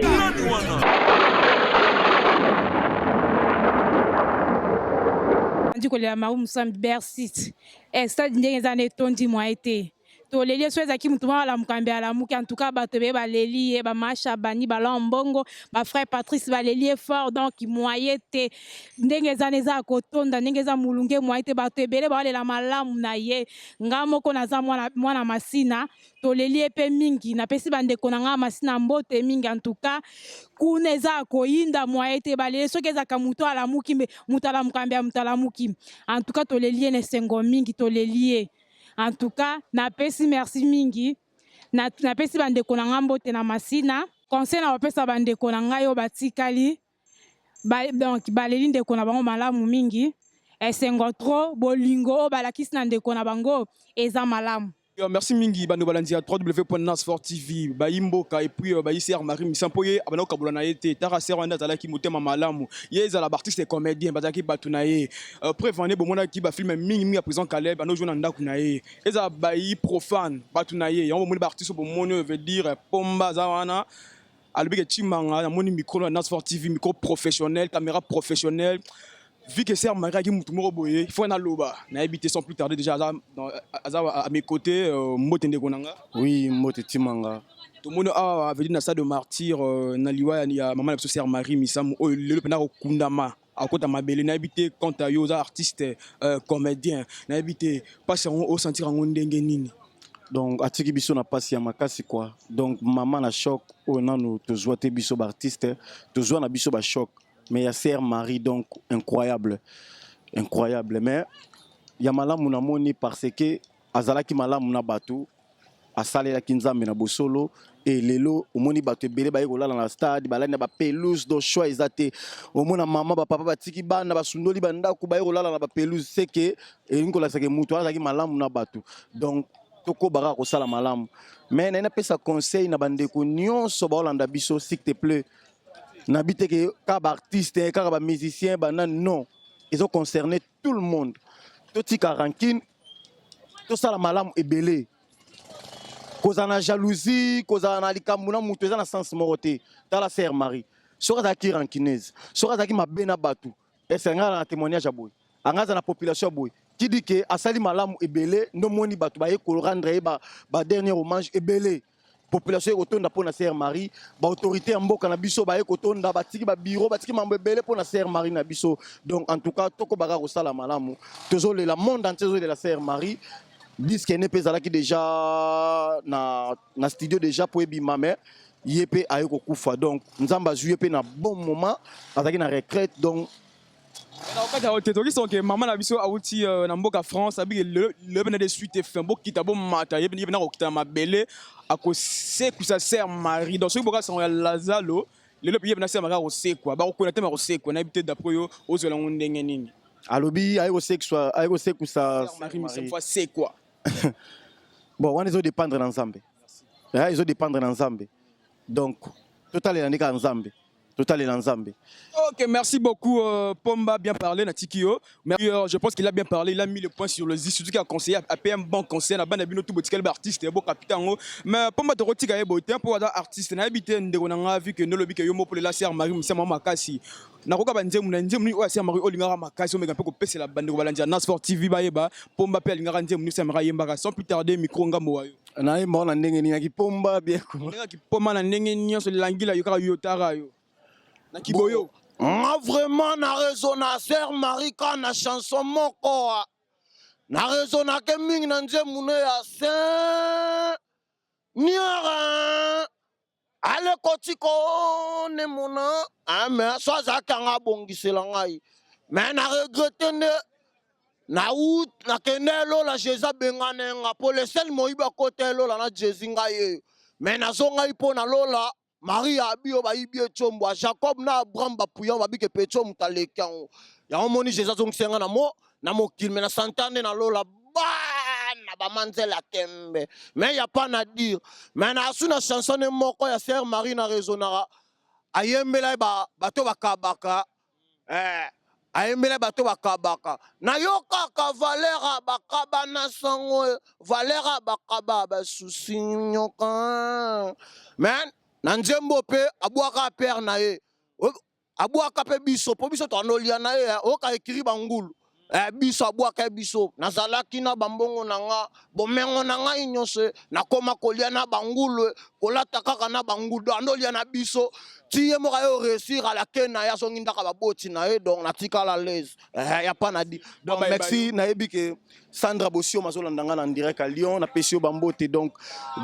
Nani wana? Andi kolela Maru Musambi Bercy. Eh, stade ndenge eza na etondi moyen te. Toleli ye so ezalaki motu moko alamuka mbe alamuki. En tout cas bato ebele baleli ye, ba Masha Bani, ba Lan Mbongo, ba frère Patrice baleli ye fort, donc moyen te. Ndenge eza na eza ya kotonda, ndenge eza molunge moyen te, bato ebele baolela malamu na ye. Nga moko naza mwana, mwana Masina, toleli ye pe mingi. Napesi bandeko na nga Masina mbote mingi. En tout cas kuna eza ya koyinda moyen te, baleli soki ezalaka motu alamuki mbe motu alamuka mbe ya motu alamuki. En tout cas toleli ye na esengo mingi, toleli ye. En tout cas napesi merci mingi, napesi bandeko na nga mbote na Masina. Conseil na kopesa bandeko na ngai oyo batikali, donc baleli ndeko na bango malamu mingi, esengo trop, bolingo oyo balakisi na ndeko na bango eza malamu. Yo, merci mingi bando balandi ya www.nasfort TV bayimboka et puis bayi sœur Marie Misamu po ye abanda kokabola na ye te tara sœur wana azalaki motema malamu ye ezala ba artiste comédien bazalaki bato na ye. Preuve ane bomonaki ba film mingi mingi ya président Caleb ando jouer na ndako na ye ezala bayi profane bato na ye yango bomoni ba artiste bomoni oyo veut dire Pomba aza wana alobi ke Tshimanga namoni micro na Nasfort TV micro professionnel caméra professionnelle vu que sœur Marie aki mutu moko boye il faut naloba nayebi te sans plus tarder déjà aza dans, aza à mes côtés mbote ndeko na nga. Oui, mbote Tshimanga. Tomoni awa veut dire na stade de martyr na liwa ya maman na biso sœur Marie Misamu oyo lelo pena kokundama akota mabele nayebi te quant à yo oza artiste comédien nayebi te pasi yango osentir yango ndenge nini. Donc atiki biso na pasi ya makasi quoi. Donc maman na choc oyo nanu tozwa te biso ba artiste tozwa na biso ba choc mais ya sœur Marie donc incroyable incroyable mais ya malamu na moni parce que azalaki malamu na bato asalelaki nzambe na bosolo et lelo omoni bato ebele baye kolala na stade balali na ba pelouse donc choix eza te omona mama ba papa batiki bana basundoli bandako baye kolala na ba pelouse c'est que elingi kolakisa ke moto azalaki malamu na bato donc tokobaka kosala malamu mais naye napesa conseil na bandeko nyonso baolanda biso s'il te plaît nabi te ke kaka ba artiste kaka ba musicien banani non ezo concerner tout le monde totika rancune tosala malamu ebele kozala na jalousie kozala na likambo na moto eza na sens moko te tala sœur Marie soki azalaki rancuneuse soki azalaki mabe na bato ese nga na témoignage ya boye anga aza na population ya boye qui dit que asali malamu ebele ndomoni bato baye korendre ye ba dernier hommage ebele population ekotonda mpona sœur Marie ba autorité ya mboka na biso baye kotonda batiki ba bureau batiki mambo ebele mpona sœur Marie na biso donc en tout cas tokobaka kosala malamu tozolela monde entier ezolela sœur Marie disque ne mpe ezalaki déjà na studio déjà po ebima mais ye mpe aye kokufa donc nzambe azwi ye mpe na bon moment azalaki na retraite donc na kati ya te toki soki mama na biso awuti na mboka France abiki lelo na de suite fin bokita bomata ye na kokita na mabele akosekwisa sœur Marie donc soki boka sango ya Lazaro lelo ye na sœur Marie akosekwa bakokona te makosekwa nayebi te d'après yo ozwela yango ndenge nini alobi aye kosekwa aye kosekusa sœur Marie Misamu faut asekwa bon wana ezodépendre na nzambe ezodépendre na nzambe donc totalela nde kaka nzambe totalela nzambe. Ok, merci beaucoup Pomba, bien parlé Natikio. Mais je pense qu'il a bien parlé, il a mis le point sur le i, surtout qu'il a conseillé, a payé un bon conseil, na bana bino tout botikali ba artiste, bo capitaine ngo. Mais Pomba tokotika ye bote po aza artiste na habité ndeko na nga vu que nolobi que yo mo pour la sœur Marie Misamu makasi. Nakoka ba nzembo na nzembo ni oyo sœur Marie olingaka makasi omeka mpe kopesela bandeko balandi ya Nasfort TV bayeba Pomba pe alingaka nzembo ni sœur Marie ayembaka sans plus tarder micro ngambo wa yo. Nayemba na ndenge nini yaki Pomba bien ko. Ndenge Pomba na ndenge nyonso langila yo kaka yo tara yo. Na kiboyo. Nga vraiment na raisonna sœur Marie ka na chanson moko na raisonnake mingi na nzembo ne ya Saint Niara ale kotiko ne mona mais so azalaki anga abongisela ngai mais na regrette nde na out nakende elola Jésus abengana nga po le seul moyibi akota elola na Jésus ngai ye mais nazongai mpo na lola Marie abi oyo bayibi ye tsombwa Jacob na Abraham bapuya babike pe tso moto aleki yango yango moni Jésus azongisi nga na mo na mokili mais na santane na lola bana bamanzela tembe mais ya pas na dire mais na asu na chanson ne moko ya sœur Marie na raisonnaka ayembela ye bato bakabaka ayembela bato bakabaka nayokaka valeur bakaba na sango valeur bakaba basusi nyoka mais Na nzembo mpe abwaka père na ye, abwaka mpe biso, mpo biso toandolia na ye oyoka ekiri bangulu. Biso abwaka biso, nazalaki na bambongo na nga, bomengo na ngai nyonso, nakoma kolia na bangulu, kolata kaka na bangulu. Andolia na biso ti ye moko aye réussir, alake na ye, azongi ndaka baboti na ye. Donc natikala l'aise, ya pas na di. Donc merci. Nayebi ke Sandra Bosiom azolanda nga na direct à Lyon, napesi yo bambote. Donc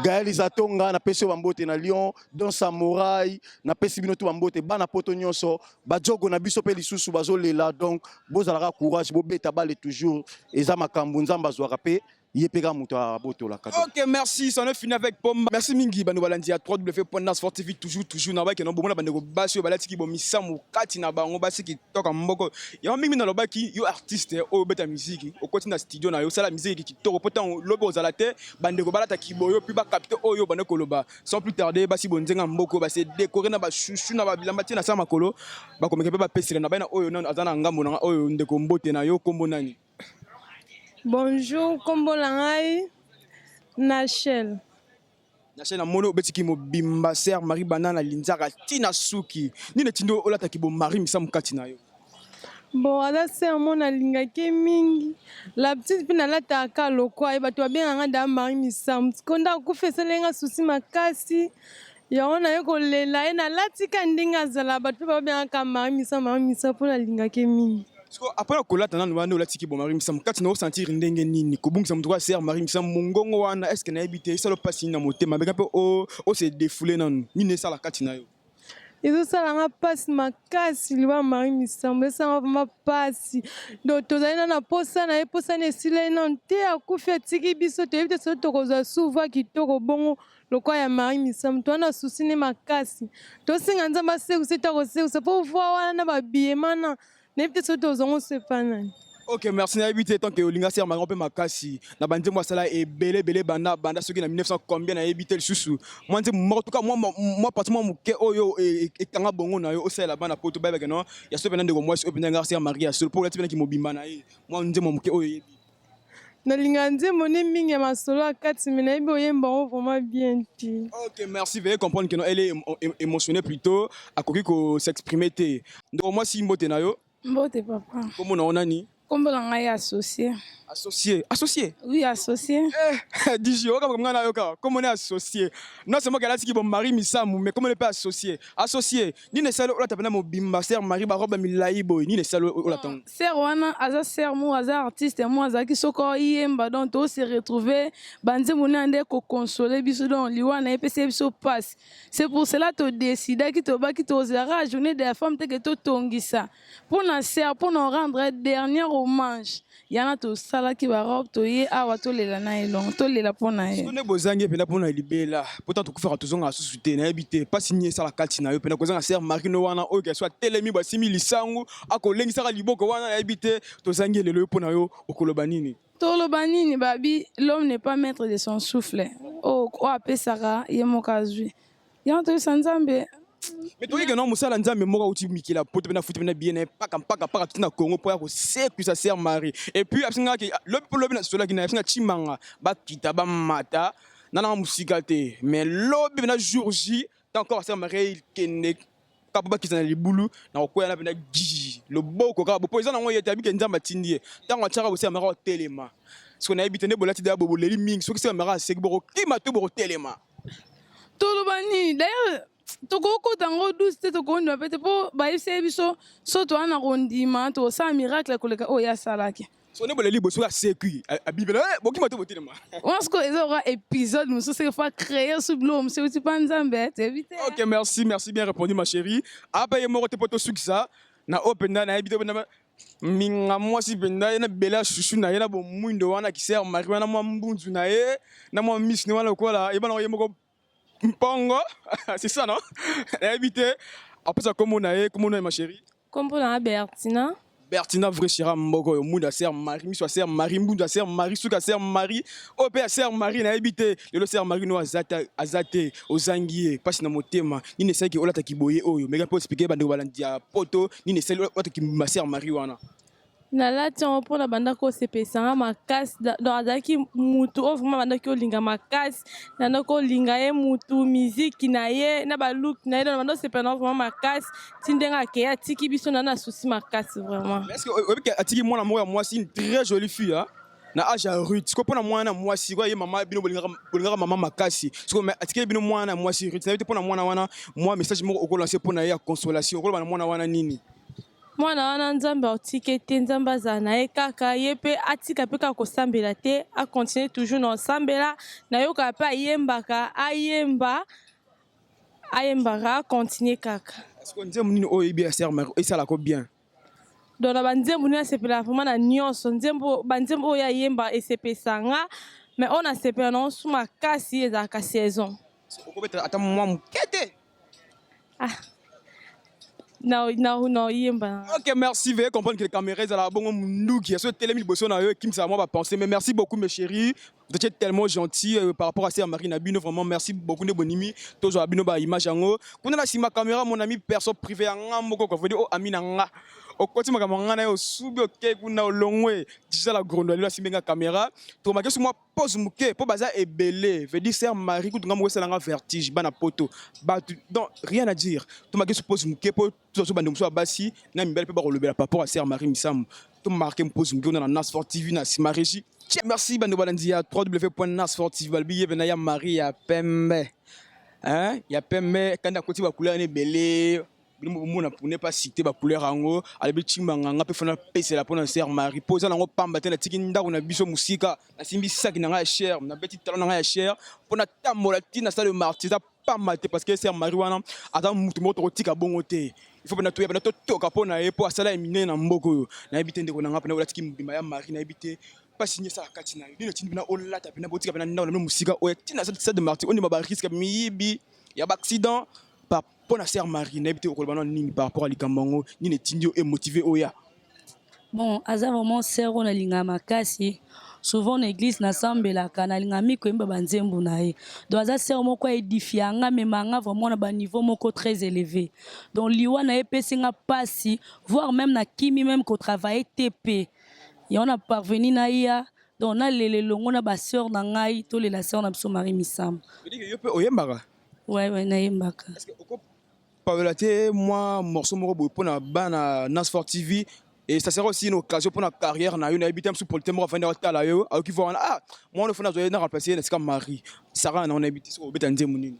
Gaël Zatonga, napesi yo bambote na Lyon. Don Samouraï, napesi bino to bambote. Bana poto nyonso, bajogo na biso mpe lisusu bazolela. Donc bozalaka courage, bobeta bale toujours. Eza makambo Nzambe azwaka mpe ye mpe kaka moto abotolaka. Ok, merci. Ça en est fini avec Pomba. Merci mingi bano balandi ya www.nasfort TV, toujours toujours na baki no bomona bandeko basi oyo balatiki bomisamu kati na bango, basi kitoko mboko. Yango mingi nalobaki yo artiste oyo obeta musique, okoti na studio na yo, osala musique kitoko po ntango lobi ozala te, bandeko balataki boyo puis bacapte oyo bande koloba. Sans plus tarder, basi bonzenga mboko base décoré na bachouchou na babilamba tie na sa makolo, bakomeka mpe bapesela na bana oyo nano aza na ngambo na nga oyo. Ndeko, mbote na yo, kombo nani? Bonjour, kombo na ngai Nachel. Nachel, namoni obetiki mobimba sœur Marie Banana linzaka ntina suki. Nini etindi olataki bo Marie Misamu kati na yo? Bon, aza sœur mo nalingaki mingi. La petite mpe nalataka lokwa ye, bato babengaka da Marie Misamu. Siko nde akufa, esalenga susi makasi, yango naye kolela ye, nalatika ndenge azala, bato mpe babengaka Marie Misamu, Marie Misamu, mpo nalingaki mingi. Siko après na kolata nanu wana, olatiki bo Marie Misamu kati na, osentir ndenge nini kobungisa moto kwa sœur Marie Misamu, mongongo wana? Est ce que nayebi te esala mpasi nini na motema? Beka mpe ose défoule nanu, nini esala kati na yo? Ezosalanga mpasi makasi. Liwa Marie Misambo esalanga vraiment mpasi. Donc tozali na posa na ye, posa na esila ye nanu te. Akufi, atiki biso, toyebi te soki tokozwa suva kitoko bongo lokwa ya Marie Misambo. Toza na susi ne makasi, tosenga Nzambe asekusa ete akosekusa mpo voix wana na babiyema na nayebi te soki tozwango so epa nani. Ok, merci. Nayebi te, tant que olinga sœur Marie mpe makasi na banzembo asala ebele ebele banda banda soki na 1900 combien, nayebi te lisusu, mwa nzembo moko tuka mwa partie mwa moke oyo ekanga bongo na yo, osalela bana poto bayebake no ya so mpena ndeko mwasi oyo mpenza nga sœur Marie ya solo, mpo olati mpenaki mobimba na ye, mwa nzembo moke oyo oyebi. Nalingaka nzembo nde mingi ya masolo ya kati, me nayebi oyemba yango vraiment bien te. Ok, merci. Veuillez comprendre que non, elle est émotionnée plutôt, akoki ko s'exprimer te. Ndeko mwasi, mbote na yo. Mbote, papa. Kombo na yo nani? Kombo na ngai Associé. Associé, associé? Oui, associé. Eh, DJ, oka nga na yoka kombo ne associé. Non seulement qu'elle atiki bon Marie Misamu, mais kombo ne pe associé. Associé, nini esali olata mpena mobimba sœur Marie, barobe milai boye? Nini esali olata ngo? Sœur wana aza sœur mo aza artiste mo azalaki soki oyemba, donc tose retrouve banzembo na nde kokonsole biso. Donc liwa na ye epesi ye biso mpasi, c'est pour cela todécidaki, tobaki tozalaka journée de la femme teke totongisa mpona sœur, mpona rendre dernier hommage. Yana tosalaki barobe, toye awa tolela na ye, donc tolela mpona ye. Soki nde bozangi mpena mpona libela, pourtant tokufaka, tozongaka susu te. Nayebi te mpasi nini esala kati na yo mpena kozanga sœur Marie no wana oyo keso atelemi, basimi lisangu, akolengisaka liboko wana. Nayebi te, tozangi elelo yo, mpo na yo okoloba nini? Toloba nini? Babi l'homme n'est pas maître de son souffle. Oyo apesaka ye moko azwi, yango toyebisa Nzambe. Mais toyeke no mosala Nzambe moko auti mikila poto mpe nafuti mpe na bien mpaka mpaka mpaka tuti na Congo mpo ya kosekwisa sœur Marie. Et puis abisingaki lobi mpo lobi nasolaki na abisinga Chimanga, bakita bamata nananga mosika te, mais lobi mpena jour J, tant encore sœur Marie kende kaka mpo bakita na libulu na kokwea na mpena gi loboko kaka bo, mpo eza nango ye te, abike Nzambe atindi ye. Ntango atiaka bo, sœur Marie otelema. Soki nayebi te nde bolati deya bo, boleli mingi, soki sœur Marie aseki, bokokima to bokotelema? Toloba nini? D'ailleurs tokokota yango douce te, tokondima mpe te, mpo bayebisi ye biso so toza na kondima, tokosala miracle koleka oyo ye asalaki. So nde boleli boye, soki asekwi abibela, bokima to botelema? Wana sikoyo eza oka épisode mosusu, seke fa créer su biloko mosusu euti mpa Nzambe, toyebi te. Ok, merci, merci, bien répondu, ma chérie. Apa ye moko te mpo tosukisa na oyo mpenza, nayebi te mpenza minga mwasi mpenza ye na bele ya chouchou na ye na bomwindo wana kiser Marie wana, mwa mbunzu na ye na mwa miss ne wana lokola yebana ye moko mpongo, c'est ça non? Nayebi te, apesa kombo na ye. Kombo na ye, ma chérie? Kombo na nga Bertina. Bertina, vrai chéra mboka oyo, mwindu ya sœur Marie, miso ya sœur Marie, mbundu ya sœur Marie, suki ya sœur Marie, oyo mpe ya sœur Marie. Nayebi te, lelo sœur Marie no aza te, aza te, ozangi ye, mpasi na motema. Nini esalaki olataki boye oyo? Meka mpe oexpliquer bandeko balandi ya poto nini esali olataki ma sœur Marie wana. Nalati yango mpona bandaki kosepelisa nga makasi. Donc azalaki mutu oyo vraiment bandaki kolinga makasi, nandaki kolinga ye mutu, miziki na ye na balook na ye. Donc banda osepela nango vraiment makasi ti ndenge akei atiki biso na souci makasi vraiment. Est ce que oyebi ke atiki mwana moko ya mwasi, une très jolie fille, hein? Na age ya Ruth. Sikoyo mpona mwana mwasi koya ye, mama bino bolingaka mama makasi. Sikoyo mais atikeli bino mwana mwasi Ruth. Nayebi te, mpona mwana wana, mwa message moko okolancer mpona ye ya consolation, okoloba na mwana wana nini? Mwana wana, Nzambe aotike te, Nzambe azala na ye kaka. Ye mpe atika mpe kaka kosambela te, acontinue toujours na kosambela. Nayokaka mpe ayembaka, ayemba, ayembaka, acontinue kaka. Sikoyo nzembo nini oyo oyebi ya sœur Marie esalako bien? Donc na banzembo nini asepelaka vraiment na nyonso, nzembo, banzembo oyo ayemba esepelisa nga, mais oyo nasepela nango su makasi ezalaka Saison. Okobeta ata mwa moke te? Ah, na oyemba na. Ok, merci. Veuillez comprendre que les caméras ezalaka bongo munduki. So telemi liboso na yo, ekimisaka mwa bapensées. Mais merci beaucoup, mes chéris. Vous étiez tellement gentil par rapport à sœur Marie na bino. Vraiment, merci beaucoup nde bonimi. Tozwa bino ba image yango. Kuna na sima caméra, mon ami perso privé ya nga moko quoi. Veut dire oh ami na nga. Okoti makambo nga na yo osubi oke kuna olongwe. Déjà la grondo alilo asimbi nga caméra. Tokomaki so mwa pause moke mpo baza ebele. Veut dire sœur Marie kutu nga moko esalanga vertige bana poto. Bato, donc rien à dire. Tomaki so pause moke mpo tozwa bandeko mosusu ya basi na mibali mpe bakolobela par rapport à sœur Marie Misamu. Tomarquer pause moke kuna na Nasfort TV na nsima régie. Merci bandeko balandi ya www.nasfort TV. Balobi ye pena ya Marie ya pembe, hein, ya pembe kandi akoti bacouleur wana ebele. Bino bomona pour ne pas citer bacouleur yango. Alobi timbanga nga mpe fona pesela mpona sœur Marie mpo eza nango pamba te. Natiki ndako na biso mosika, nasimbi saki na ngai ya cher, nabeti talon na ngai ya cher mpo natambola ntina stade Martyrs. Eza pamba te, parce que sœur Marie wana aza mutu moko tokotika bongo te. Il faut mpena toya mpena totoka mpo na ye mpo asala ya minene na mboka oyo. Nayebi te, ndeko na nga, mpena olatiki mobimba ya Marie. Nayebi te mpasi nini esala kati na yo, nini otindi mpena olata mpena botika mpena ndako na bino mosika oyo ntina stade Martyrs, ondima barisque miyibi ya baaccident par mpo na sœur Marie. Nayebi te okoloba nano nini par rapport à likambo yango, nini etindi yo emotiver oya? Bon, aza vraiment sœur oyo nalingaka makasi. Souvent na église nasambelaka, nalingaka mingi koyemba banzembo na ye. Donc aza sœur moko aédifia nga, amema nga vraiment na baniveau moko très élevé. Donc liwa na ye epesi nga mpasi, voire même nakimi même kotravailler te mpe yango na parveni naya. Donc nalela elongo na basœur na ngai, tolela sœur na biso Marie Misamu. Yo mpe oyembaka? Ouais, nayembaka. Paola te, mwa morceau moko boye mpona bana Nasfort TV, et ça sera aussi une occasion pour la carrière na yo. Nayebi te, mosusu producteur moko afandi atala yo, ayoki vo wana: ah, mwana ofandi azwa ye na remplacer na esika Marie Sara na. Nayebi te soki obeta nzembo nini.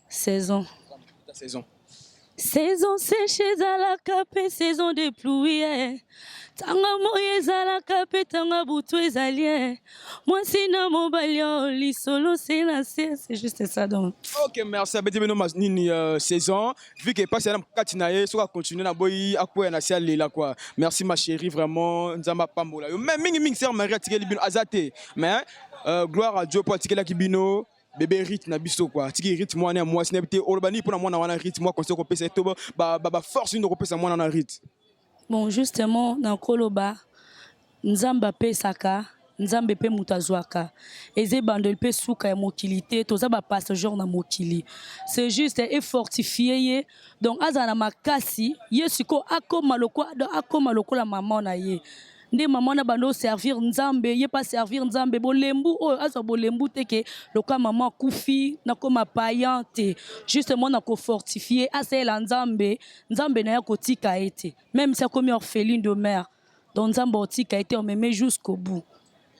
Saison. Saison. Saison sèche ezalaka mpe saison de pluie, ntango moi ezalaka mpe ntango butu ezali, mwasi na mobali oyo lisolo se na se. C'est juste ça donc. Ok, merci. Abeti bino nini, Saison, vu que mpasi na kati na ye, soki acontinue na boyi akwea na se alela quoi. Merci ma chérie, vraiment Nzambe apambola yo. Mais mingi mingi, sœur Marie atikeli bino aza te, mais gloire à Dieu mpo atikelaki bino bébé Ruth na biso quoi. Atiki Ruth, mwana ya mwasi. Nayebi te oloba nini mpona mwana wana Ruth, mwa conseil okopesa ye to baforce nini okopesa mwana wana Ruth? Bon, justement, nakoloba Nzambe apesaka, Nzambe mpe moto azwaka. Eza ebandeli mpe suka ya mokili te, toza bapassager na mokili. C'est juste efortifie ye, donc azala na makasi. Ye sikoyo akóma lokola, akóma lokola mama na ye. Nde mama wana bando servir Nzambe, ye pa servir Nzambe. Bolembu oyo azwa bolembu te ke lokola mama akufi nakóma payen te. Justement, na kofortifie, asalela Nzambe. Nzambe na ye akotika ye te, même si akomi orpheline de mère. Donc Nzambe otika ye te, omeme jusqu'au bout.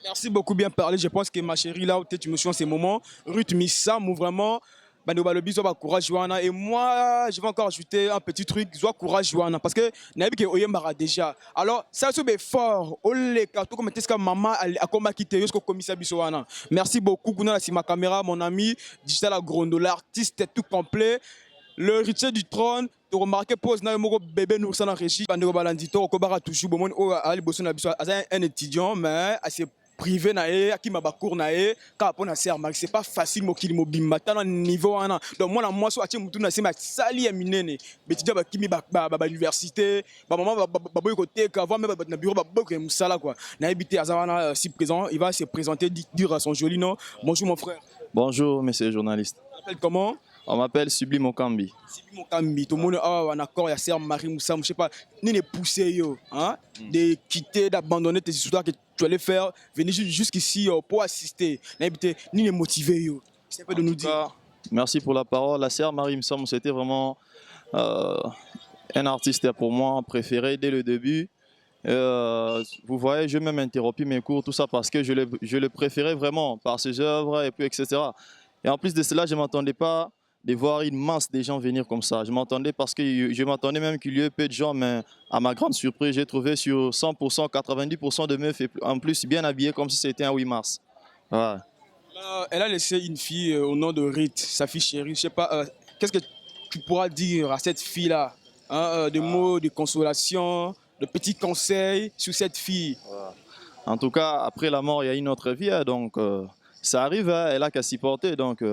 Merci beaucoup, bien parlé. Je pense que ma chérie, là où tu me suis en ce moment, Ruth Missamou, vraiment, bando balobi zwa courage wana. Et moi, je vais encore ajouter un petit truc: zwa courage wana, parce que nayebi ke oyembaka déjà. Alors ça so be fort oleka to comme teska mama akomaki te yo soki okomisa biso wana. Merci beaucoup. Kuna na nsima caméra, mon ami Digital Agrondo, l'artiste tout complet, le héritier du trône. Tokomarquer pause na yo moko bébé noursa na régie. Bandeko balandi, tokokobaka toujours. Bomoni oyo aza liboso na biso aza un étudiant, mais ase privé na ye, akima bacours na ye kaka mpo na sœur Marie. C'est pas facile, mokili mobimba tala niveau wana. Donc mwana mwasi oyo atie mutu na nsima asali ya minene. Baétudiant bakimi bauniversité, bamama baboyi koteka, voire même bato na bureau baboyi kokende mosala quoi. Nayebi te, aza wana si présent, il va se présenter, dire son joli nom. Bonjour mon frère. Bonjour, monsieur le journaliste. S'appelle comment? On m'appelle Sublime Okambi. Sublime Okambi, tout le monde a un accord, il y a Sœur Marie Moussa, je sais pas, ni ne pousser yo, hein, de quitter, d'abandonner tes histoires que tu allais faire, venir jusqu'ici pour assister, ni ne motiver yo. C'est pas de nous dire. Cas, merci pour la parole. La sœur Marie Moussa, c'était vraiment un artiste pour moi préféré dès le début. Vous voyez, je même interrompu mes cours, tout ça parce que je le préférais vraiment par ses œuvres et puis etc. Et en plus de cela, je ne m'attendais pas de voir une masse de gens venir comme ça. Je m'attendais parce que je m'attendais même qu'il y ait peu de gens, mais à ma grande surprise, j'ai trouvé sur 100%, 90% de meufs et en plus bien habillées comme si c'était un 8 mars. Ouais. Là, elle a laissé une fille au nom de Rite, sa fille chérie. Je sais pas, qu'est-ce que tu pourras dire à cette fille-là, hein, des mots de consolation, de petits conseils sur cette fille? En tout cas, après la mort, il y a une autre vie, hein, donc ça arrive, hein, elle a qu'à supporter. Donc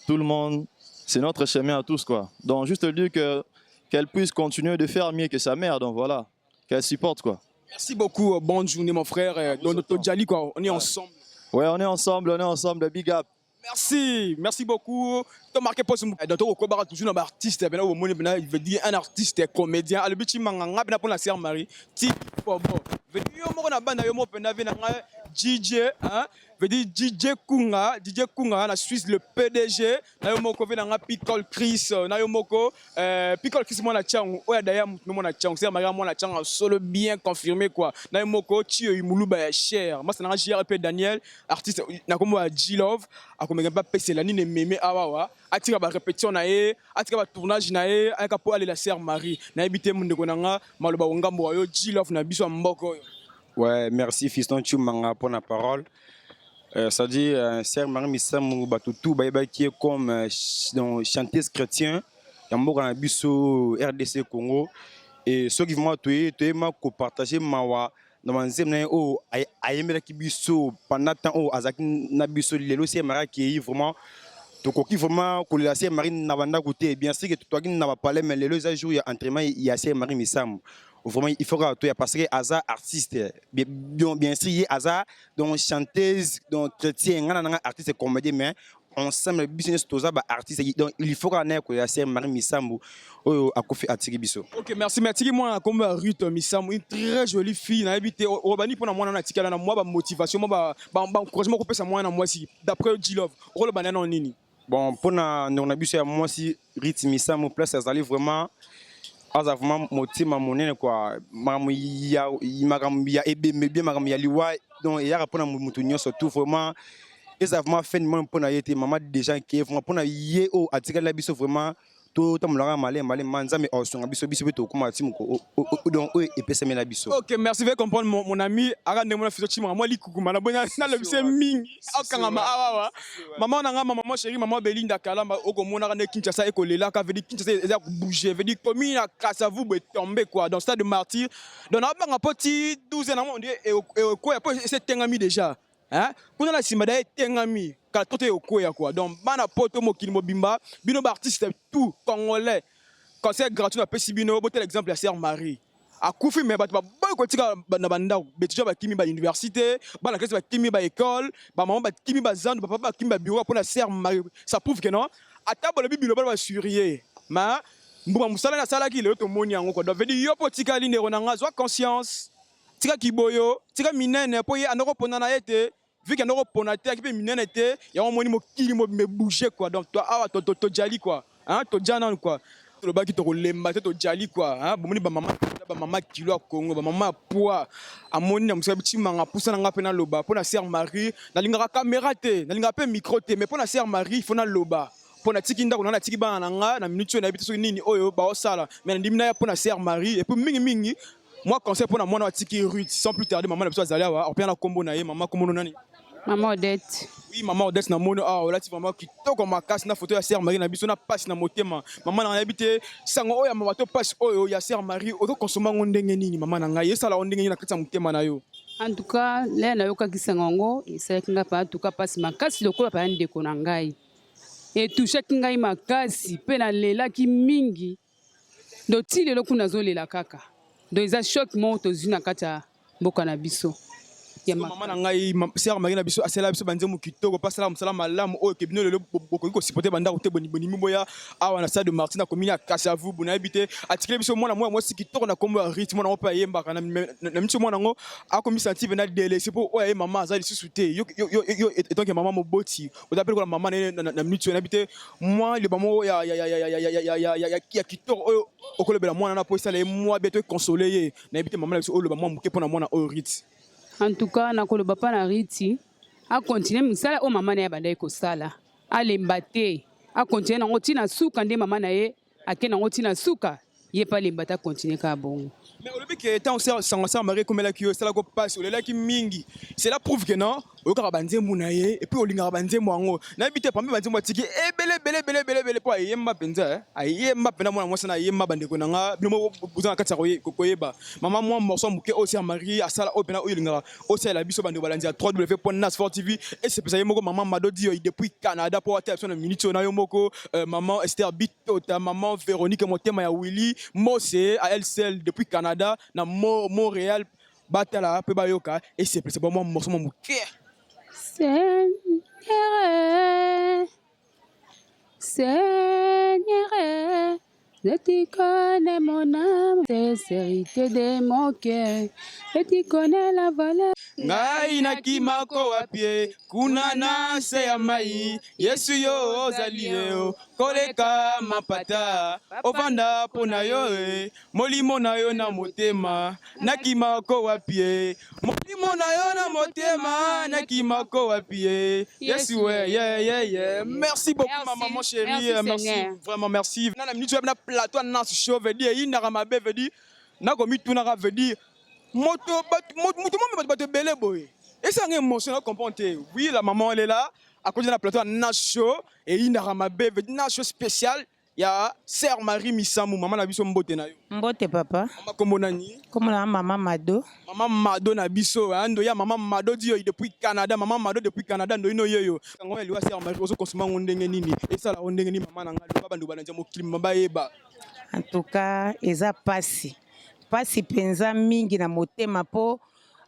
tout le monde, c'est notre chemin à tous, quoi. Donc juste dire que qu'elle puisse continuer de faire mieux que sa mère, donc voilà, qu'elle supporte, quoi. Merci beaucoup, bonne journée mon frère. Dans notre Djali, quoi, on est ensemble. Ouais, on est ensemble, big up. Merci, merci beaucoup. Tu marqué poste dans ton ko toujours un artiste, ben au monde ben il veut dire un artiste comédien. Alobi Tshimanga nga ben pour la sœur Marie. Ti bon bon. Veut dire yo moko na bana yo mo pena ve na nga DJ, hein, veut dire DJ Kunga, DJ Kunga na Suisse, le PDG, na yo moko ve na nga Picole Chris, na yo moko Picole Chris mwana changu, oya d'ailleurs mutu mwana changu, sœur Marie mwana changu solo bien confirmé quoi. Na yo moko Tio Muluba ya cher. Moi c'est na JRP Daniel, artiste na kombo ya G Love, akomeka mpe apesela nini ememe awawa, atika barépétition na ye, atika batournage na ye, ayaka mpo alela sœur Marie. Nayebi te, ndeko na nga, maloba ngambo wa yo, G Love na biso ya mboka oyo. Ouais, merci Fiston Tshimanga pour la parole. Ça dit, Sœur Marie Misamu Batutu bayebaki ye comme donc, chanteuse chrétien ya mboka na biso RDC Congo. Et soki vraiment toye toyema kopartage mawa na banzembo na ye oyo ayembelaki biso pendant temps oyo azalaki na biso. Lelo Sœur Marie akei, vraiment tokoki vraiment kolela Sœur Marie na bandako te. Bien sûr que totoaki na bapalais, mais lelo eza jour ya entraînement ya Sœur Marie Misamu. Vraiment il faut kaka toya parce que aza artiste bien, bien, bien sûr ye aza donc chanteuse, donc chrétien, nga na nanga artiste comédien, mais ensemble biso nyonso toza baartiste. Donc il faut kaka naye kolela Sœur Marie Misambu oyo akufi atiki biso. Ok, merci. Mais atiki mwana kombo ya Ruth Misamu, une très jolie fille. Nayebi te, obani mpona mwana na atikala na mwa bamotivation, mwa baencouragement kopesa mwana mwasi, d'après G Love, okoloba nano nini? Bon, mpona ndeko na biso ya mwasi Ruth Misamu, place azali, vraiment aza vraiment motema monene quoi. Makambo ya ebembe bien, makambo ya liwa, donc eyaka mpona motu nyonso tout. Vraiment eza vraiment fin du monde mpona ye te. Mama déjà ke vraiment mpona ye oyo atikali na biso, vraiment totambolaka malema malema, Nzambe aosonga biso, biso mpe tokóma ti moko donc oyo epesami na biso. Ok, merci. Veuillez comprendre mon ami aka ndenge mona fiso Tshimanga mwa likukuma na bonya nalobise mingi akangama awawa. Mama na nga, mama chérie, mama Belinda Kalamba, okomonaka nde Kinshasa ekolelaka, veut dire Kinshasa eza kobouger, veut dire commune ya Kasavubu etombe quoi, dans stade de martyr. Donc nabanga mpo ti 12 na ngo nde ekoya mpo ese etengami déjà, hein? Kuna na nsima da etengami kala to te ekoya quoi. Donc bana poto, mokili mobimba, bino baartiste tout congolais, conseil gratuit napesi bino: botela exemple ya sœur Marie. Akufi me bato baboyi kotika na bandako, baétudiant bakimi bauniversité, bana classe bakimi baécole, bamama bakimi bazandu, bapapa bakimi babureau mpona sœur Marie. Ça prouve que non, ata bolobi biloba basurie ma mbuma mosala nasalaki, lelo tomoni yango quoi. Donc veut dire yo mpo otikali, ndeko na nga, zwa conscience, tika kiboyo, tika minene mpo ye andako ponda na ye te. Vu que andako pona te, aki mpe minene te, yango omoni mokili mobimba ebouge quoi. Donc to awa tojali quoi, hein, toja nanu quoi, tolobaki tokolemba te, tojali quoi, hein. Bomoni bamama, bamama kilo ya Congo, bamama ya poids, amoni na mosala. Tshimanga pusa na nga mpe naloba mpo na sœur Marie. Nalingaka caméra te, nalingaka mpe micro te, mais mpo na sœur Marie il faut naloba, mpo natiki ndako na, natiki bana na nga na minute oyo, nayebi te soki nini oyo baosala, mais nandimi naya mpo na sœur Marie. Et puis mingimingi mwa conseil mpo na mwana atiki Ruth. Sans plus tarder, mama na biso azali awa, opia na kombo na ye. Mama, kombo no nani? Mama Odette. Oui, mama Odette, namoni awa olati vraiment kitoko makasi na photo ya sœur Marie na biso na pasi na motema. Mama na ngai, nayebi te, sango oyo ya mama to pasi oyo ya sœur Marie, ozokonsoma yango ndenge nini? Mama na ngai, esala yango ndenge nini na kati ya motema na yo? En tout cas, lelo nayokaki sango yango, esalaki ngai mpa en tout cas mpasi makasi lokola mpa ya ndeko na ngai. Etushaki ngai makasi mpe nalelaki mingi. Donc ti lelo kuna nazolela kaka. Donc eza choc moko tozwi na kati ya mboka na biso. Ya mama na ngai, sœur Marie na biso asala biso banzembo kitoko mpe asala mosala malamu oyo ke bino lelo bokoki kosupporter bandako te. Bonimi boya awa na stade de Martyrs na commune ya Kasavubu. Nayebi te, atikeli biso mwana mwana mwasi kitoko na kombo ya Rit. Mwana ngo mpe ayembaka na miso. Mwana yango akomi sentir na délaissé mpo oyo aye mama aza lisusu te. Yo etonke mama moboti, oza mpe lokola mama na ye na minute oyo. Nayebi te, mwa liloba moko ya kitoko oyo okolobela mwana na mpo esala ye mwa bien to econsoler ye. Nayebi te, mama na biso, oloba mwa moke mpo na mwana oyo Rit. En tout cas, nakoloba mpa na Riti, acontinuer mosala oyo mama na ye abandaki kosala. Alemba te, acontinuer nango ntina suka nde mama na ye ake nango ntina suka. Ye mpe alemba te, acontinuer kaka bongo. Mais olobi ke ntango sango sœur Marie ekomelaki yo, esalaki mpasi, olelaki mingi. Cela prouve que non, oyokaka banzembo na ye et puis olingaka banzembo yango. Nayebi te, parmi banzembo atiki ebele ebele ebele ebele ebele mpo ayemba mpenza, ayemba mpenza, mwana mwasi na ayemba. Bandeko na nga, bino moko boza na kati ya koyeba. Mama, mwa morceau moke oyo sœur Marie asala, oyo mpena oyo olingaka osalela biso bandeko balandi ya www.nasfort TV, esepesa ye moko mama Mado Dio depuis Canada mpo atala biso na minute oyo na yo moko, maman Esther Bitota, maman Véronique Motema ya Willy Mose à elle seule depuis Canada na Montréal, batala mpe bayoka, esepelisa ba mwa morceau mwa moke. Seigneur, Seigneur, je tu connais mon âme, sincérité de mon cœur, et tu connais la valeur. Ngai nakimako wapi kuna na se ya mai? Yesu, yo ozali yo koleka mapata, ovanda mpo na yo e molimo na yo na motema. Nakimako wapi e molimo na yo na motema? Nakimako wapi e Yesu we ye ye ye. Merci beaucoup, ma maman chérie. Merci, merci. Seigneur. Vraiment merci. Na minute na plateau na show, veut dire yindaka mabe, veut dire nakomitunaka, veut dire moto moto momi bato ebele boye esanga émotion na comprendre te. Oui, la maman, elle est là à côté na plateau na show eyindaka mabe, veut dire na show spécial ya sœur Marie Misamu. Mama na biso, mbote na yo. Mbote, papa. Mama, kombo nani? Kombo na mama Mado. Mama Mado na biso, ando ya mama Mado Dio depuis Canada. Mama Mado depuis Canada, ndo ino yeyo. Yango ya liwa sœur Marie, ozo consommer ngo ndenge nini? Esala ngo ndenge nini, mama na ngai? Loba, bando balandi mokili bayeba. En tout cas, eza pasi, pasi mpenza mingi na motema mpo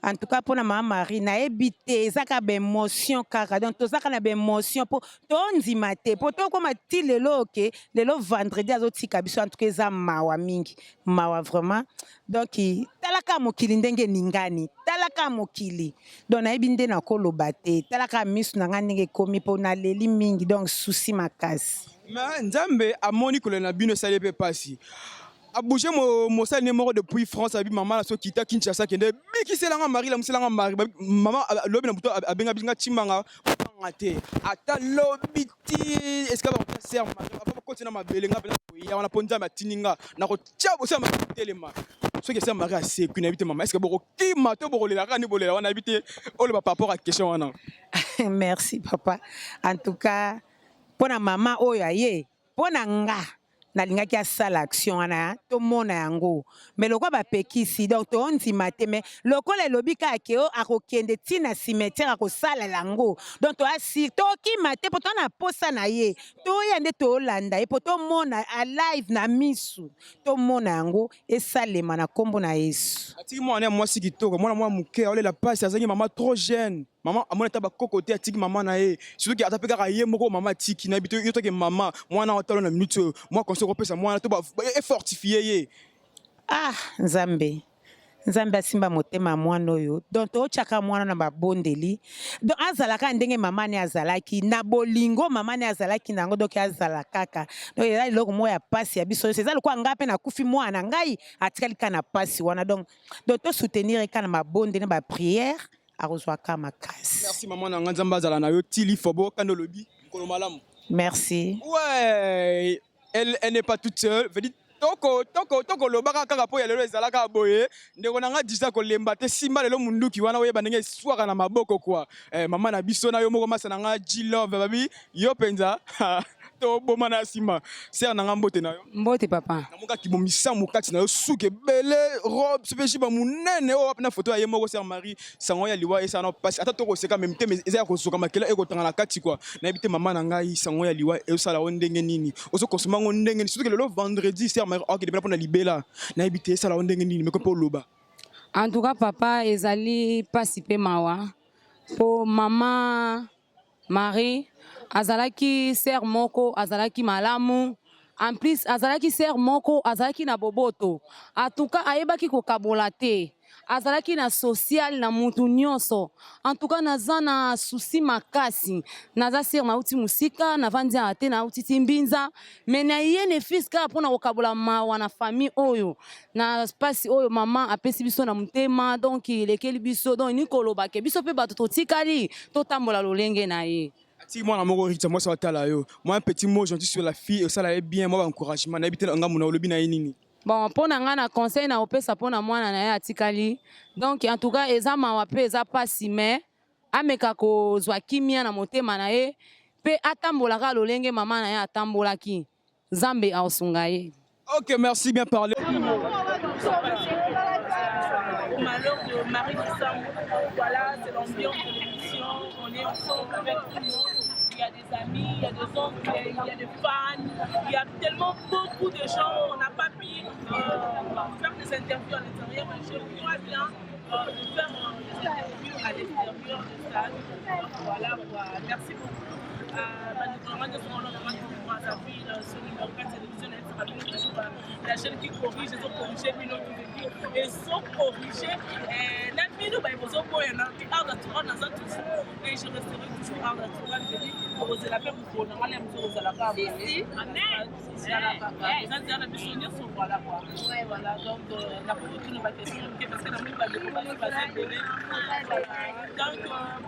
en tout cas mpona mama Marie, nayebi te, eza kaka baémotion kaka. Donc toza kaka na baémotion mpo tondima te, mpo tokóma ti lelo oke lelo vendredi azotika biso. En tout cas, eza mawa mingi, mawa vraiment. Donc tala kaka mokili ndenge eningani, tala kaka mokili. Donc nayebi nde nakoloba te. Tala kaka miso na ngai ndenge ekomi mpo naleli mingi. Donc souci makasi. Mais Nzambe amoni kolela na bino, esali mpe pasi, abouge mosali ne moko depuis France. Abi mama na so kita Kinshasa, kende bikiselanga Marie, lamuselanga Marie. Mama lobi na butu abenga biso nga Timbanga banga te, ata lobi ti esika bakota sœur Marie ava bakoti na mabele, nga mpena koya wana mpo Nzambe atindi nga na kotia bosala Marie telema. Soki sœur Marie asekwi, nayebi te, mama, est-ce bokokima to bokolela kaka nde bolela wana? Nayebi te, oloba par rapport à question wana. Merci, papa. En tout cas, mpo na mama oyo aye, mpo na nga nalingaki asala action wana, tomona yango, mais lokola bapekisi, donc toondima te. Mais lokola elobi kaka ke o akokende ntina cimetière, akosalela yango, donc toasir tokima te mpo toa na posa na ye. Toya nde toolanda ye mpo tomona alive na misu, tomona yango esalema na nkombo na Yesu. Atiki mwana ya mwasi kitoko, mwana mwa moke aolela pasi, azangi mama trop jeune. Mama amoni ata bakoko te, atiki mama na ye, surtout ke ata mpe kaka ye moko mama atiki. Nayebi te, yo toke mama mwana otalo na minute oyo, mwa conseil okopesa mwana to efortifier ye. Ah Nzambe, Nzambe asimba motema ya mwana oyo. Donc totyaka mwana na babondeli. Donc azala kaka ndenge mama ne azalaki na bolingo, mama ne azalaki na yango. Donc azala kaka. Donc eza eloko moko ya pasi ya biso nyonso. Eza lokola ngai mpe nakufi mwana ngai atikali kaka na pasi wana. Donc tosoutenir ye kaka na mabondeli, na baprière, akozwa kaka makasi. Merci, mama na nga. Nzambe azala na yo tili fobo kanda. Olobi mokolo malamu. Merci. Ouais, elle, elle n'est pas toute seule, veut dire toko toko tokolobaka kaka mpo ya lelo ezalaka boye. Ndeko na nga disa kolemba te, simba lelo munduki wana, oyeba ndenge eswaka na maboko kwa mama na biso na yo moko, masa na nga G-Love babi yo mpenza toboma na nsima. Sœur na nga, mbote na yo. Mbote, papa. Namokaki bomisamu kati na yo, suki ebele, robe so mpe jiba monene oyo wapi na foto ya ye moko sœur Marie. Sango ya liwa esala na pasi, ata tokoseka meme te, eza ya kozoka, makila ekotanga na kati kwa. Nayebi te, mama na ngai, sango ya liwa ezosala yo ndenge nini? Ozokonsoma ngo ndenge nini, surtout ke lelo vendredi sœur Marie akende mpena mpona libela? Nayebi te, esala yo ndenge nini? Meko mpe oloba. En tout cas papa ezali pasi pe mawa po mama Marie azalaki sœur moko azalaki malamu en plus azalaki sœur moko azalaki na boboto en tout cas ayebaki kokabola te azalaki na social na mutu nyonso en tout cas naza na souci makasi naza sœur nauti mosika navandi awa te nauti ti mbinza mais na ye ne fils kaka mpona kokabola mawa na famille oyo na mpasi oyo mama apesi biso na motema donc elekeli biso donc ni koloba ke biso mpe bato totikali totambola lolenge na ye. Atiki mwana moko Rita mwasi atala yo moi un petit mot gentil sur la fille osala ye bien mwa ba encouragement nayebi te ngambo na olobi na ye nini. Bon mpo na ngai na conseil na kopesa mpo na mwana na ye atikali donc en tout cas eza mawa mpe eza mpasi mais ameka kozwa kimia na motema na ye mpe atambola kaka lolenge mama na ye atambolaki Nzambe akosunga ye. Ok, merci, bien parlé. Au malheur de Marie Misamu, voilà, c'est l'ambiance de l'émission. On est ensemble avec tout le monde. Il y a des amis, il y a des oncles, il y a des fans, il y a tellement beaucoup de gens. On n'a pas pu faire des interviews à l'intérieur, mais je crois bien de faire des interviews à l'extérieur du stade. Donc voilà quoi. Merci beaucoup. La chaîne qui corrige ezocorrige bino ezocorrige na bino baye bozoboya na art naturel naza toujours et je resterai toujours art naturel je dis okozela mpe mokolo na ngai na mosu okozala kaka eza nzela na biso nyonso voilà quoi voilà donc nakoki kotuna baquestion moke parce que namoni bandeko basi baza ebele donc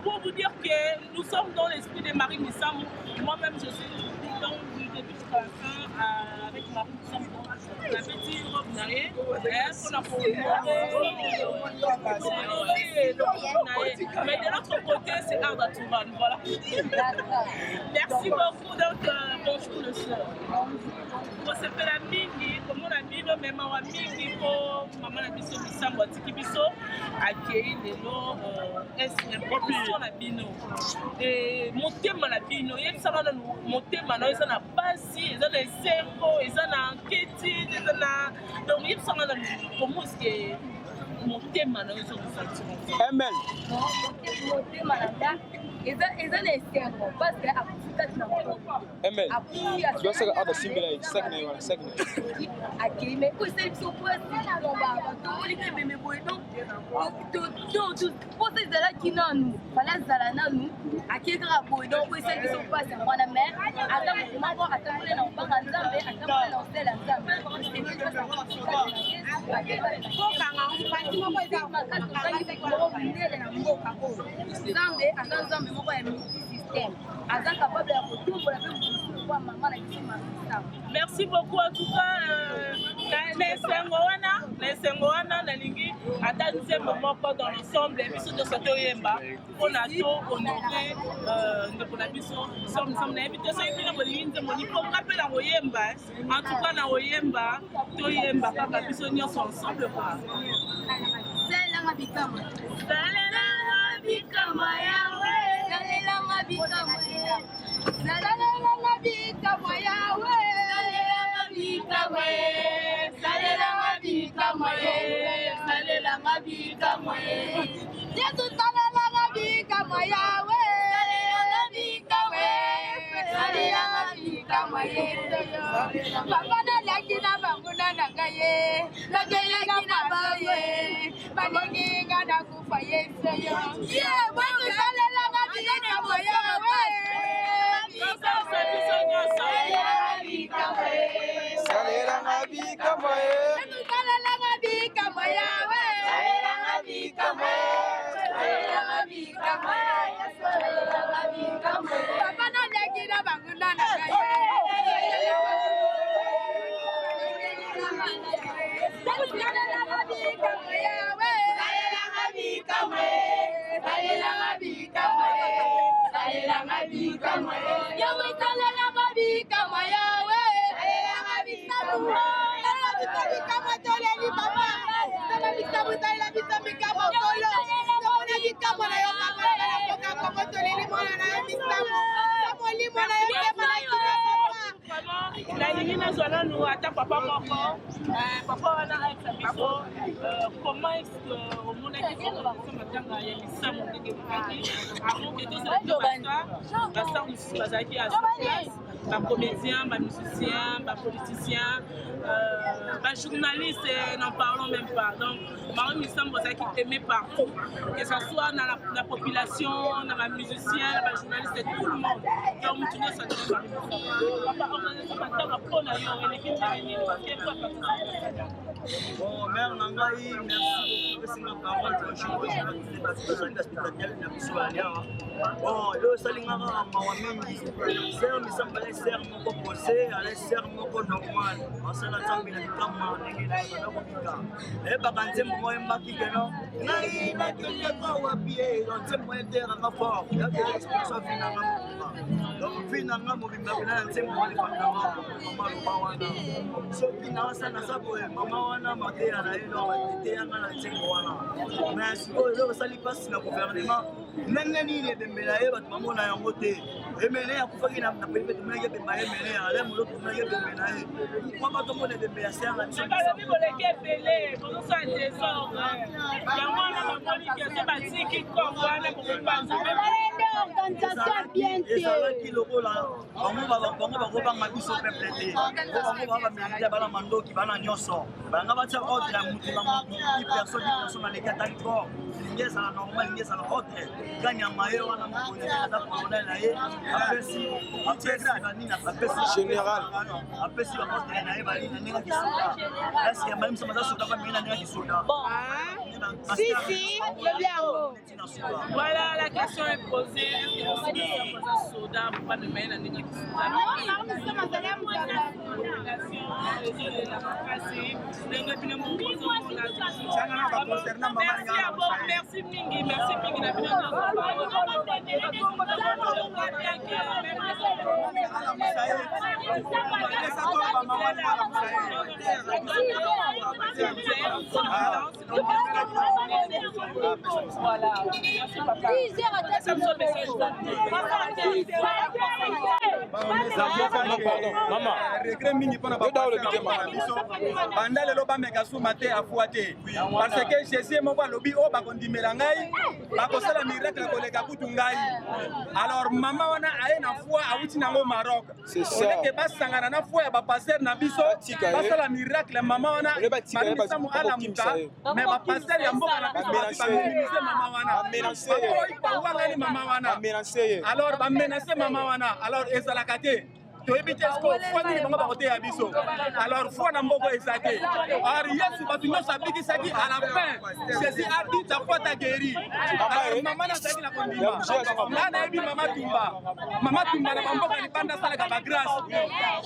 pour vous dire que nous sommes dans l'esprit de Marie Misamu moi-même je suis dans du début jusqu'à la fin avec Marie Misamu nabeti robe na ye mpona kohonorer mais de l'autre côté c'est Arda Touran voilà merci beaucoup donc bonjour le soeur kosepela mingi komona bino me mawa mingi mpo mama na biso misambo atiki biso akei lelo impression na bino motema na bino yebisaka nanu motema na yo eza na pasi eza na esengo eza na inquiétude eza na donc yebisaka nanu comment est-ce que motema na yo ezokosentir ml motema na nga eza na esengo parce que akufi kati na ml akei mais oyo esali biso mpasi batomboli mpe ebembe boye donc mposa ezalaki nanu fale azala nanu akei kaka boye donc oyo esali biso mpasi yango wana mais ata moto moko atamboli na kobanga nzambe atamboli na kosala nzambe monene na mboka oyo nzambe aza nzambe moko ya multi système aza capable ya kotombola mpe mosusu kwa mama na biso marisa. Merci beaucoup en tout cas na esengo wana na esengo wana nalingi ata nzembo moko dans l'ensemble biso nyonso toyemba mpona to honore ndeko na biso somme nayebi te soki bino bolingi nzembo nini mpo nga mpe na koyemba en tout cas na koyemba toyemba kaka biso nyonso ensemble quoi. Salelanga bikamwa. Salelanga bikamwa yawe. Salelanga bikamwa. Salelanga bikamwa yawe. Salelanga bikamwa. Salelanga bikamwa. Salelanga bikamwa. Yesu salelanga bikamwa yawe. Salelanga bikamwa. Salelanga bikamwa Yesu. Papa nalaki na banguna na ngai ye. Nakelaki na bango ye. Balingi nga nakufa Yesu yo. Yesu salelanga bikamwa yawe. Salelanga bikamwa ye. Yesu salelanga bikamwa yawe. Salelanga bikamwa. Salelanga bikamwa. Yesu salelanga bikamwa. Papa nalaki na banguna na ngai ye. Salelanga bikamwa yawe. Salelanga bikamwa. Salelanga bikamwa. Salelanga bikamwa. Yawe salelanga bikamwa yawe. Salelanga bikamwa. Salelanga bikamwa toleli papa. Sala bikamwa salela biso bikamwa kolo. Tomona bikamwa na yo papa na mboka Kongo toleli mwana na yo misamu. Molimo na yo pema na kimia papa. Nalingi nazwa nanu ata papa moko, papa wana ayebisa biso comment est-ce que omonaki organisation matanga ya Misamu ndenge ebandaki, avant que tozala biso ba star, ba star mosusu bazalaki à sur place, ba comédiens, ba musiciens, ba politiciens, ba journalistes, n'en parlons même pas. Donc Marie Misamu azalaki aimé partout, que ça soit na la, na population, na ba musiciens, na ba journalistes, tout le monde. Donc mutu nyonso azalaki Marie Misamu. Papa, organisation matanga mpo na yo eleki ndenge nini? Parce que toi, Bon, mère na ngai, merci beaucoup. Pesi nga parole, bonjour, bonjour na tous les bazali ba spectateurs na biso ya awa. Bon, lelo esali nga kaka mawa mingi. Sœur Misamu azali sœur moko posé, azali sœur moko normal. Asala Nzambe na likamwa ndenge na ye banda kobika. Nayebaka nzembo moko oyembaki keno ngai nakendeka wapi ye. Donc nzembo wana eteyaka nga fort. Yaka expression vie na nga mobimba. Donc vie na nga mobimba mpena na nzembo wana efandaka mama aloba wana. Soki naasa naza boye mama wana mateya na ye donc eteya nga na nzembo wana. Mais sikoyo eloko esali mpasi na gouvernement ndenge nini ebembe na ye bato bamona yango te. Emene akufaki na pelipe tomonaki ebembe ya Emene, Alain Moloto tomonaki ebembe na ye. Pourquoi pas tomona ebembe ya sœur na biso? Balobi boleki ebele, bozosala desordre. Yango wana bamoni ke so batiki corps wana bokopanza. Ezalaki lokola bango bakobanga biso peuple te. Po bango baa bamilitaire, bana mandoki, bana nyonso. Balanga batia ordre ya mutu na mutu, dix personnes, dix personnes aleki atali corps. Elingi ezala normal, elingi ezala ordre. Kanyama ye wana mokonzi aza colonel na ye apesi apesi banini apesi général apesi ba ordre na ye banini na ndenge ya kisoda est-ce que bayebisa baza soda ba na ndenge ya kisoda. Si si, lobi yango. Voilà, la question est posée. Est-ce que vous savez que soda pour pas me mettre na ndenge ya kisoda? Population ezolela makasi ndenge bino moko bozomona. Merci à vous, merci mingi, merci mingi na bino nyonso. Je crois bien que même Voilà. Merci papa. Mama, regret mingi mpona biso banda lelo bameka suma te afua te parce que Jésus moko alobi oyo bakondimela ngai bakosala miracle koleka kutu ngai. Alors mama wana aye na foi awuti nango Maroc, oleke basangana na foi ya bapasteur na biso basala miracle, mama wana Marie Misamu alamuka. Mais bapasteur ya mboka na biso baminimize mama wana, baboyi bawangani mama wana, alors bamenace mama wana. Alors ezalaka te, toyebi te siko foi nini bango bakoteya biso. Alors foi na mboka eza te. Or Yesu bato nyonso abikisaki, à la fin Jésus a dit ta foi t'a guéri. Alors mama nazalaki na kondima nga nayebi mama Tumba, mama Tumba na bamboka libanda asalaka bagrâce,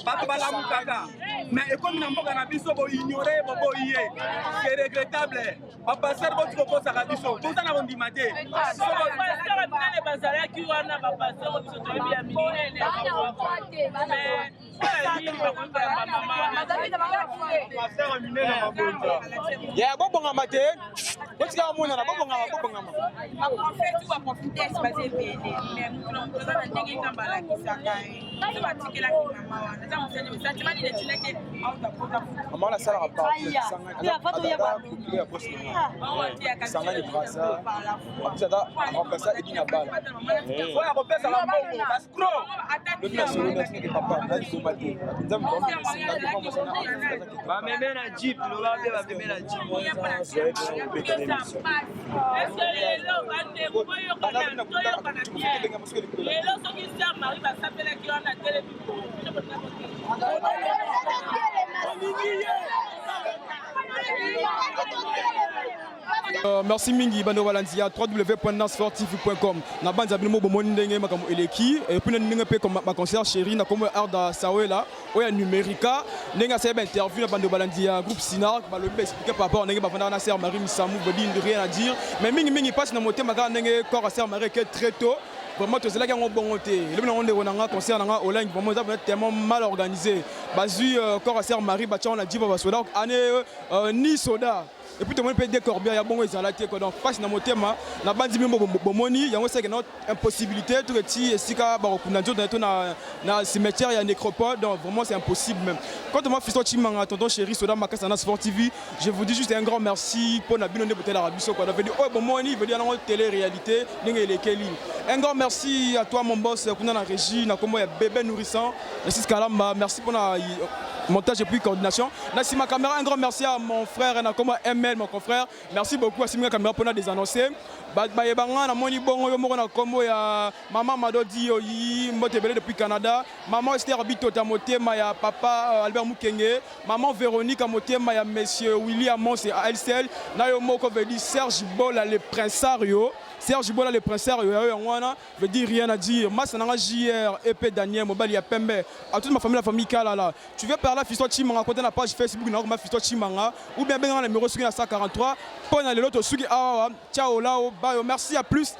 bato balamukaka, mais ekomi na mboka na biso boignore, boboyi ye, c'est regrettable. Bapasteur boti kokosaka biso, toza na kondima te. Bapasteur minene bazalaki wana, bapasteur oyo biso toyebi ya minene ya mais nini bakoki koyamba mama wana? Ya bobongama te, botika monana, bobongama, bobongama. Baprofete ou baprofetese baza ebele, mais moto na moto aza na ndenge Nzambe alakisaka ye. So batikelaki mama wana, eza mosali sentiment nini etindaki auta kota? Mama wana asalaka partout ya bosi na sangani brasa apesi aza remplaça Edina Bala oyo akopesaka mbongo bascro. Lobi na solo natinaki papa na liboma te, Nzambe. Bameme na jeep, loba mpe bameme na jeep. Est-ce lelo bandeko boyokana, toyokana bien? Lelo soki sœur Marie basambelaki wana telemi boye, bino bolinga bokende? Merci mingi bando balandi ya www.nasfortv.com na banza bino bomoni ndenge makambo eleki et puis na ndenge mpe ma concert chéri na kombo ya Arda Sawela oyo ya Numerica, ndenge asali ba interview na bando balandi ya groupe Sinark, balobi ba expliquer par rapport ndenge bavandaka na sœur Marie Misamu, bodi rien à dire, mais mingi mingi mpasi na motema kaka ndenge corps ya sœur Marie eke très tôt. Vraiment tozelaki yango bongo te. Elobi nango ndeko na nga, concert na nga Olangi, vraiment eza vraiment tellement mal organisé. Bazwi corps ya sœur Marie, batia na jiba basoda ane ni soda. Et puis tomoni mpe de corbia ya bongo ezala te quoi. Donc mpasi na motema na bandi bino bomoni yango esalaki na impossibilité toke ti esika bakokunda nzoto na to na cimetière ya nécropole. Donc vraiment, c'est impossible même. Quant à moi, Fiston Chimanga, tonton chéri Soda Makasa na Sport TV, je vous dis juste un grand merci mpo na bino nde botelaka biso quoi. Donc veut dire oyo bomoni veut dire yango télé réalité ndenge elekeli. Un grand merci à toi, mon boss kuna na régie, na kombo ya bébé nourrissant Narcisse Kalamba, merci pour la montage et puis coordination. Na sima caméra, un grand merci à mon frère na kombo ML, mon confrère. Merci beaucoup à sima caméra pour des annoncer. Bayebanga na moni bongo yo moko na kombo ya maman Madodi Oyi mbote ebele depuis Canada. Maman Esther Bitota motema ya papa Albert Mukenge, maman Véronique motema ya monsieur William Mons à LCL, na yo moko veut dire Serge Bola le princeario. Serge Bola le princeario ya yo yango wana veut dire rien à dire. Massa nanga JR EP Daniel mobali ya pembe. À toute ma famille, la famille Kalala. Tu veux par là Fiston Chimanga côté na page Facebook na ma Fiston Chimanga ou bien benga na numéro soki na 143 pona lelo to suki awa. Ciao lao bayo, merci, à plus.